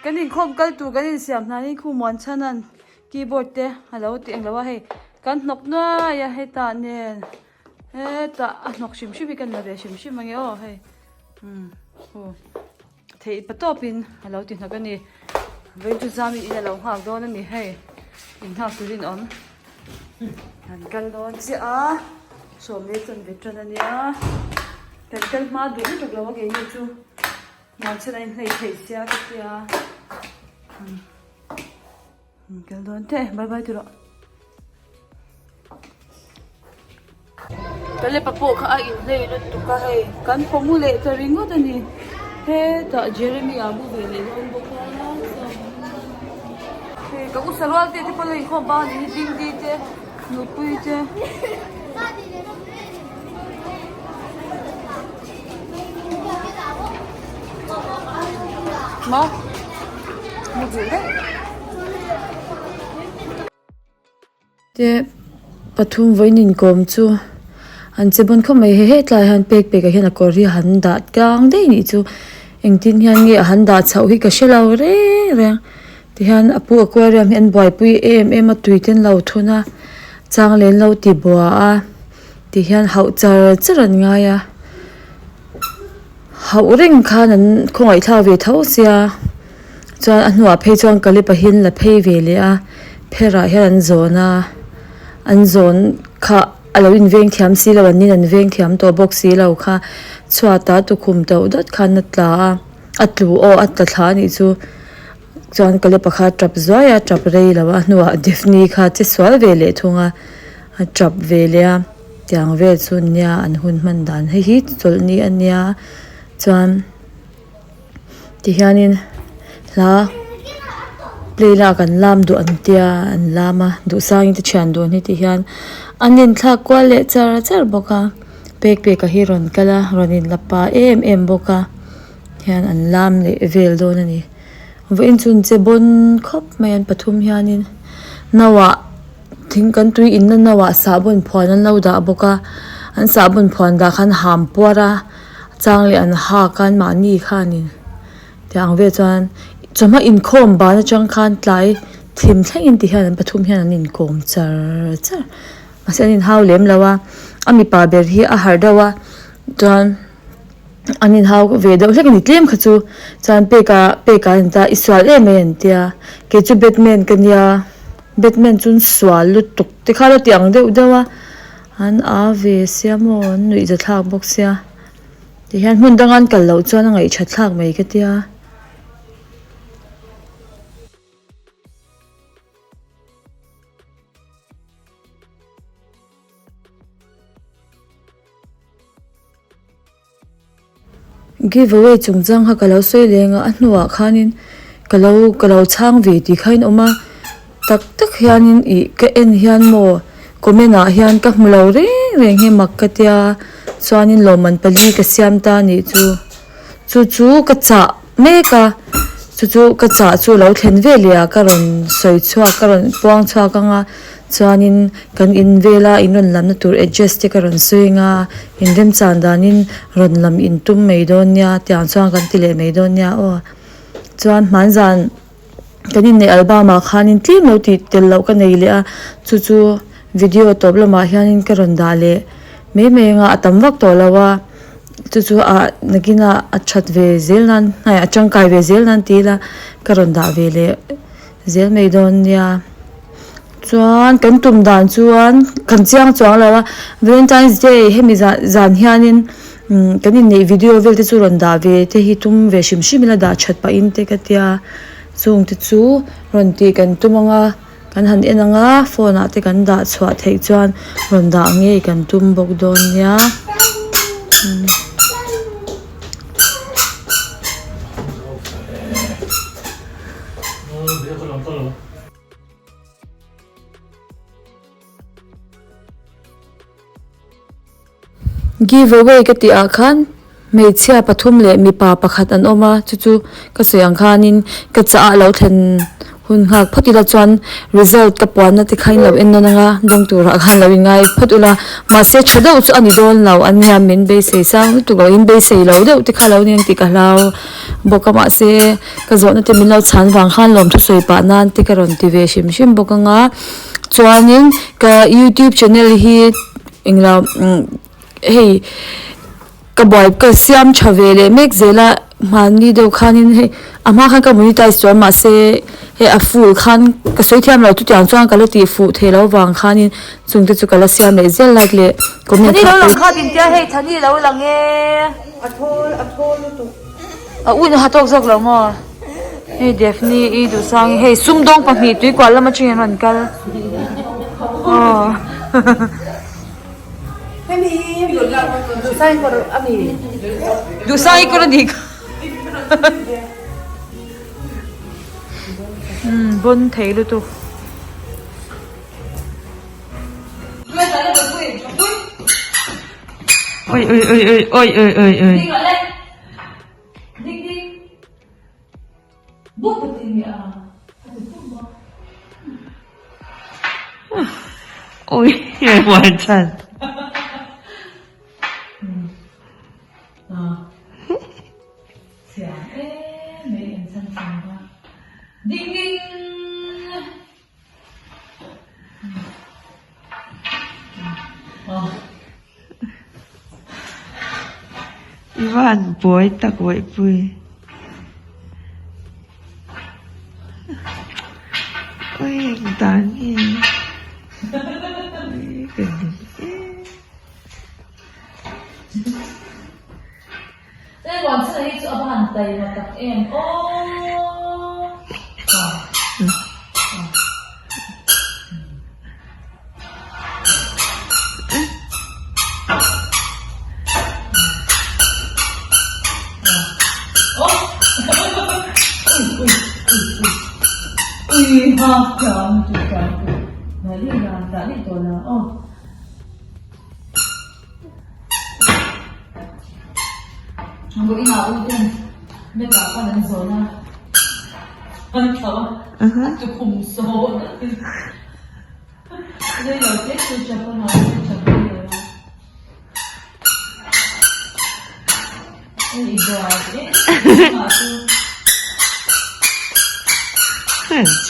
Kan inkhawm kal tur kan insiam hnanin khu muan chhanan keyboard te a lo ti englo a hei kan hnawk nuai a hetah nen hetah a hnawk hrim hrim hi kan la ve hrim hrim ange aw hei umm aw theih pa tawpin a lo ti hnawk a ni vawiin chu zami in a lo nghak dawn a ni hei innghak turin awm kan kal dawn chiah a sawmlei chuan ve tan a nia kan kal hma duh lutuk lo a keini chu. Hmuan chhan a inhlei theih sia ka tia. Kal dawn teh, bye bye ti rawh. Kalepa pawh kha a inhlei lutuk a hei, kan pawh mu leh ta ringawt a ni. Hetah Jeremy a mu ve leh dawn bawk a, hei ka u sarual te te pawh la inkhawm bang a ni hi Dingdi te. Nupui te. Maw? Mu duh daih. Te pathum vawiin inkawm chu an che bawn khawp mai he hetlai hian pek pek ah hian a kawr hi a han dah tlang daih nih chu engtin hian nge a han dah chhoh hi ka hre lo reng reng. Tihian a pu aquarium hi an buaipui em em a tui te an lo thun a chang leh an lo ti bua a tihian hauh char char an ngai a hauh reng khan an khawngaih thlak ve tho sia chuan a hnuah phei chuan kali pahin la phei ve leh a pherah hian an zawn a an zawn kha a lo inveng thiam si lo an nin an veng thiam tawh bawk si lo kha chhuatah tukhum tauh dawt khan a tla a a tlu aw a tla thla a nih chu. Chuan ka le pakhat tap zuai a, tap rei lo a hnuah Daphne kha che sual ve leh thung a, a tap ve leh a, tiang vel chu nia an hun hman dan hei hi chawlhni a nia chuan tihianin hla play lak an lam duh an tia an lam a duhsangin te thian dun hi tihian an inthlak kual leh char char bawk a pek pek a hi rawn kal a rawn inla pa em em bawk a. Hian an lam leh vel dawn a ni. Vawiin chu an che bawn khawp mai an pathum hianin no ah thing kan tui inna no ah sahbawn phuan an lo dah bawk a an sahbawn phuan dah khan ham puar a chang leh an hak a mahni khanin tiang vel chuan chawhma inkhawm ban atang khan tlai thim thlengin ti hian an pathum hian an inkawm char char mahse an inhau lem lo a a mipa ber hi a harh deuh a chuan. An inhau ve deuh hlek a ni tlem kha chu chuan peka peka an ta i sual em mai an tia kei chu batman ka nia batman chu an sual lutuk te kha lo ti ang deuh deuh a an a ve sia maw an nuih za thlak bawk sia tihian hmun danga an kal loh chuan a ngaih that thlak mai ka tia. Give away chungchang kha ka lo sawi leng a a hnuah khanin ka lo ka lo chhang ve tih kha in awm a tak tak hianin ih ka en hian maw comment ah hian ka hmu lo reng reng hi mak ka tia chuanin lawmman pali ka siam ta a nih chu. Chu chu ka chah mek a, chu chu ka chah chu lo thlen ve leh ah ka rawn sawi chhuak ka rawn puang chhuak ang a, chuanin kan in vela in rawn lamna tur address te ka rawn sawi ang a, in remchan danin rawn lam in tum mai dawn nia tiang chuan kan ti leh mai dawn nia aw. Chuan hmanzan kan inneih album ah khanin tlem lo tih tel loh ka nei leh a, chu chu video tawp lamah hianin ka rawn dah leh mai mai ang a, a tam vak tawh lo a. Chu chu ah nakinah a that ve zel nan hei a tangkai ve zel nan ti ila ka rawn dah ve leh zel mai dawn nia chuan kan tum dan chuan kan chiang chuang lo a valentine's day hemi zan zan hianin umm kan inneih video vel te chu rawn dah ve te hi tum ve hrim hrim ila dah that pahin te ka tia chung te chu rawn tih kan tum ang a. Kan han en ang a phone ah te kan dah chhuah theih chuan rawn dah ngei kan tum bawk dawn nia. Give away ka tih ah khan hmeichhia pathum leh mipa pakhat an awm a chu chu ka sawi ang khanin ka chah a lo thlen. Hun nghak phawt ila chuan result ka puanna te kha in lo en nawn anga dawng turah khan lo inngai phawt ula mahse tha deuh chu a ni dawn lo a nia min beisei sang lutuk lo in beisei lo deuh te kha lo ni ang tih ka hlau bawk a mahse ka zawhna te min lo chhan vang khan lawmthu sawi pah nan te ka rawn ti ve hrim hrim bawk anga chuanin ka youtube channel hi englo umm hei. Ka buai ka siam tha ve leh mek zel a hmanni deuh khanin hei a hma khan ka monetize chuan mahse hei a full khan ka sawi thiam lo chutiang chuan ka la tih fuh thei lo vang khanin chung te chu ka la siam leh zel like leh comment Thani lo lang kha din tia hei Thani lo lang e A thawl a thawl lutuk. A u in a ha tawk zawk lo maw hei Daphne i duhsang hi hei sumdawng pahnih tuikual lam atangin an rawn kal aw. Duhsai kawr a ni kha umm bawn thei lutuk. Oi oi oi oi oi oi oi oi. Oi muan chhan. I van buai tak uaihpui. Ui eng dan nge ui ka ning e.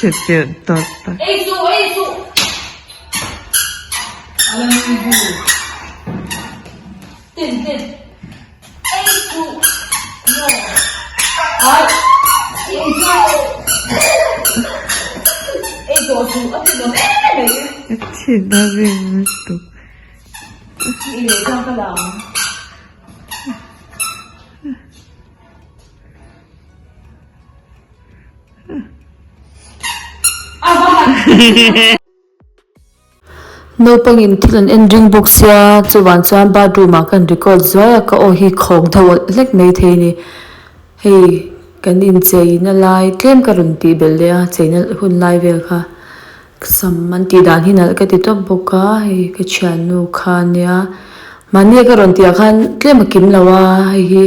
Chhe tirh tawt tak. Thin a rim lutuk. Naupangin thil an en ring bawk sia chuvang chuan bathroom ah kan record zuai a ka aw hi khawng deuh awlh hlek mai thei a ni hei kan incheina lai tlem ka rawn tih belh leh a cheina hun lai vel kha sam an tih dan hi nalh ka ti tawp bawk a hei ka thiannu kha ania mahni a ka rawn tih ah khan tlem a kim lo a hei hi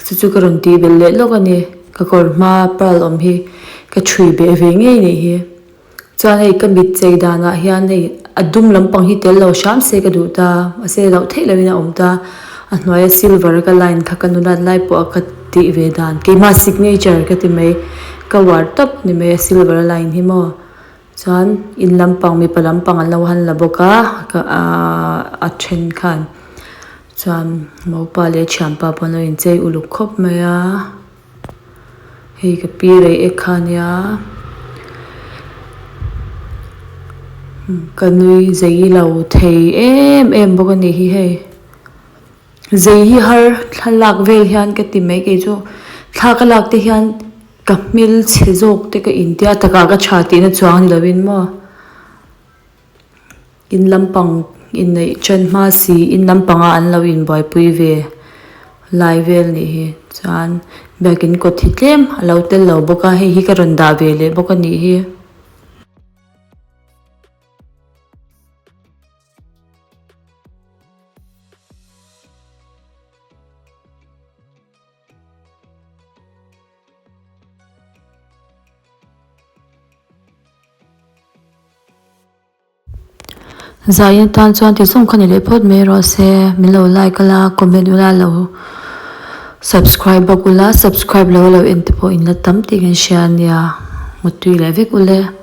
chu chu ka rawn tih belh leh lawk a ni ka kawr hma pearl awm hi ka thui beh ve ngei a nih hi. Chuan hei ka mit chei danah hian hei a dum lampang hi tel lo hram se ka duh ta mahse loh theih lohin a awm ta a hnuaia silver ka line kha ka nulat lai pawh a ka tih ve dan keimah signature ka ti mai ka uar tawp ni mai a silver line hi maw chuan in lampang mipa lampang an lo han la bawk a ahh a then khan chuan mopa leh thianpa pawh an lo inchei uluk khawp mai a. Hei ka pi rei ek kha ania ka nui zei lo thei em em bawk a nih hi hei zei hi har thlalak vel hian ka ti mai kei chu thla ka lak te hian ka hmelchhe zawk te ka intia takah ka tha tihna chuang a ni lovin maw. In lampang inneih ṭan hma si in lampanga an lo inbuaipui ve lai vel nih hi chuan biakin kawt hi tlem a lo tel lo bawk a hei hi ka rawn dah ve leh bawk a nih hi. Zain atan chuan ti zawng kha ni leh phawt mai rawh se min lo like a la comment ula lo subscribe bawk ula subscribe lo lo en te pawh in la tam tih kan hria ania mutui leh vek ule.